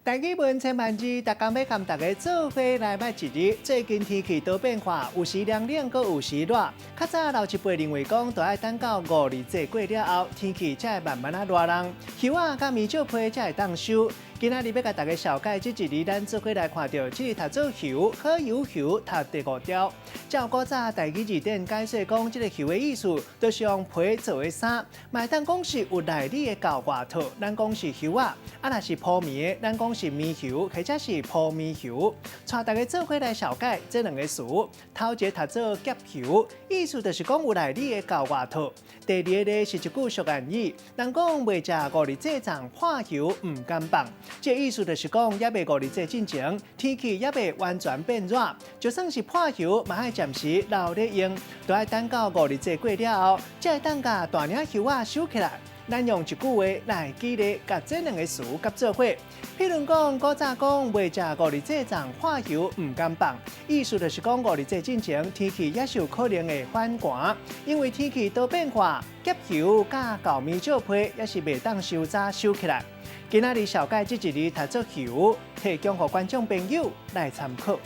台語文千萬字，逐工欲共大家做伙來捌一字。最近天氣多變化，有時涼冷，閣有時熱。較早老一輩認為講，著愛等到五日節過了後，天氣才會慢慢仔熱人，桧仔佮棉石批才會當收。今仔日欲共大家紹介這一字，咱做伙來看著，這个讀做桧，好油桧讀第五調。照古早台語字典解釋講，這个桧的意思，就是用皮做的衫，嘛會當講是有內裡的厚外套，咱講是桧仔；啊，若是鋪棉的，咱講是棉桧，或者是鋪棉桧。帶大家做伙來紹介這兩個詞，頭一个讀做夾桧，意思就是講有內裡的厚外套。第二个咧是一句俗諺語，人講未食五日節粽破桧毋敢放。這意思就是講，猶未五日節進前，天氣猶未完全變熱，就算是破桧，嘛愛暫時留咧用，著愛等到五日節過了後，才會當共大領桧仔收起來。咱用一句話來舉例，共這兩個詞夾做伙。譬如講，古早講未食五日節粽破桧毋敢放，意思就是講五日節進前天氣猶是有可能會反寒，因為天氣多變化，夾桧佮厚棉石批猶是袂當傷早收起來。今仔日紹介這一字讀做桧，提供予觀眾朋友來參考。